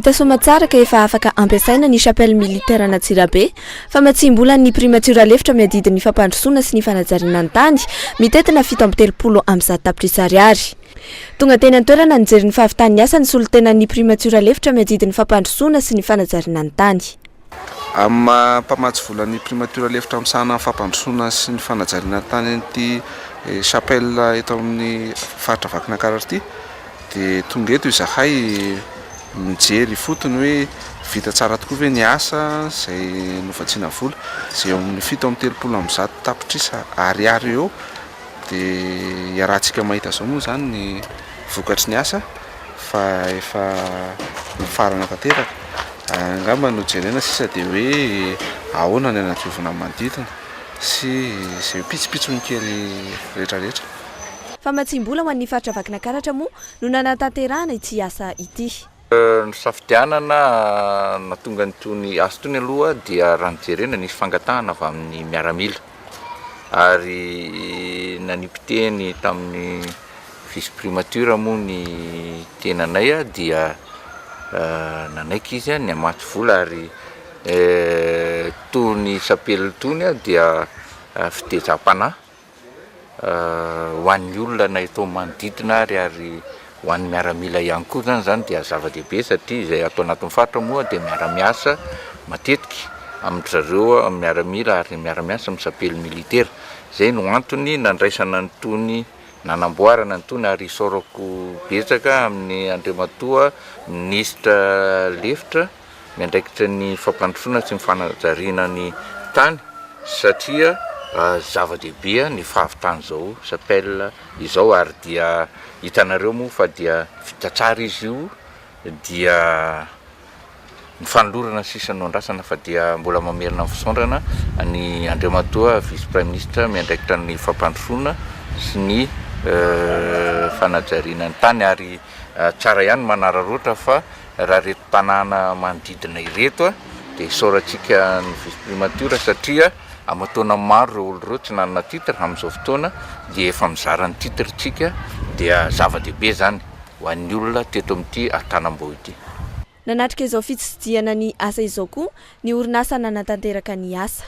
Vita soamatsara ka efa afaka ampiasaina ny chapelle militaire an'Antsirabe. Famatsiam-bolan'ny Primatiora lefitra miadidy ny fampandrosoana sy ny fanajariana ny tany, mitentina 137 tapitrisa ariary. Tonga teny an-toerana nijery ny fahavitan'ny asa ny solontenan'ny Primatiora lefitra miadidy ny fampandrosoana sy ny fanajariana ny tany. Amin'ny maha mpamatsy vola ny Primatiora lefitra misahana ny fampandrosoana sy ny fanajariana ny tany an'ity chapelle eto amin'ny faritra Vakinankaratra ity dia tonga eto izahay mijery ifotony hoe vita tsara tokoa ve ny asa izay novatsiana vola izay eo amin'ny 137 tapitrisa ariary eo dia iarahantsika mahita izao moa izany ny vokatry ny asa fa efa mifarana tanteraka. Angamba no jerena sisa dia hoe ahoana ny hanadiovana ny manodidina sy izay pitsopitsony kely rehetrarehetra. Famatsiam-bola ho an'ny faritra Vakinankaratra moa no nanatanterahana ity asa ity. Ny fisafidianana nahatonga an'itony asa itony aloha dia raha ny jerena nisy fangatahana avy amin'ny miaramila ary nanipy teny tamin'ny vice primature moa ny tenanay dia nanaiky izy ny hamatsy vola ary itony sapely itony dia fitezam-panahy Ho an'ny olona na eto manodidina ary ary ho an'ny miaramila ihany koa zany izany dia zava-dehibe satria izay ato anatin'ny faritra moa dia miara-miasa matetika amin-dry zareo miaramila ary miara-miasa amin'ny sapely militera. Izay no antony nandraisana an'itony nanamboarana an'itony ary isaorako betsaka amin'ny Andriamatoa minisitra lefitra miandraikitra ny fampandrosoana sy ny fanajariana ny tany satria zava-dehibe ny fahavitan'izao chapelle izao ary dia hitanareo moa fa dia vita tsara izy io dia ny fanolorana sisa no andrasana fa dia mbola mamerina ny fisaondrana ny Andriamatoa vice praiminisitra miandraikitra ny fampandrosoana sy ny fanajariana ny tany ary tsara ihany manararaotra fa Raha ireto tanàna manodidina ireto dia isaorantsika ny vice primature satria aman-taona maro ireo olona ireo tsy nanana titre, amin'izao fotoana dia efa mizara ny titre tsika dia zava-dehibe izany ho an'ny olona teto amin'ity Antanambao ity. Nanatrika izao fitsidihana ny asa izao koa ny orinasa nanatanteraka ny asa.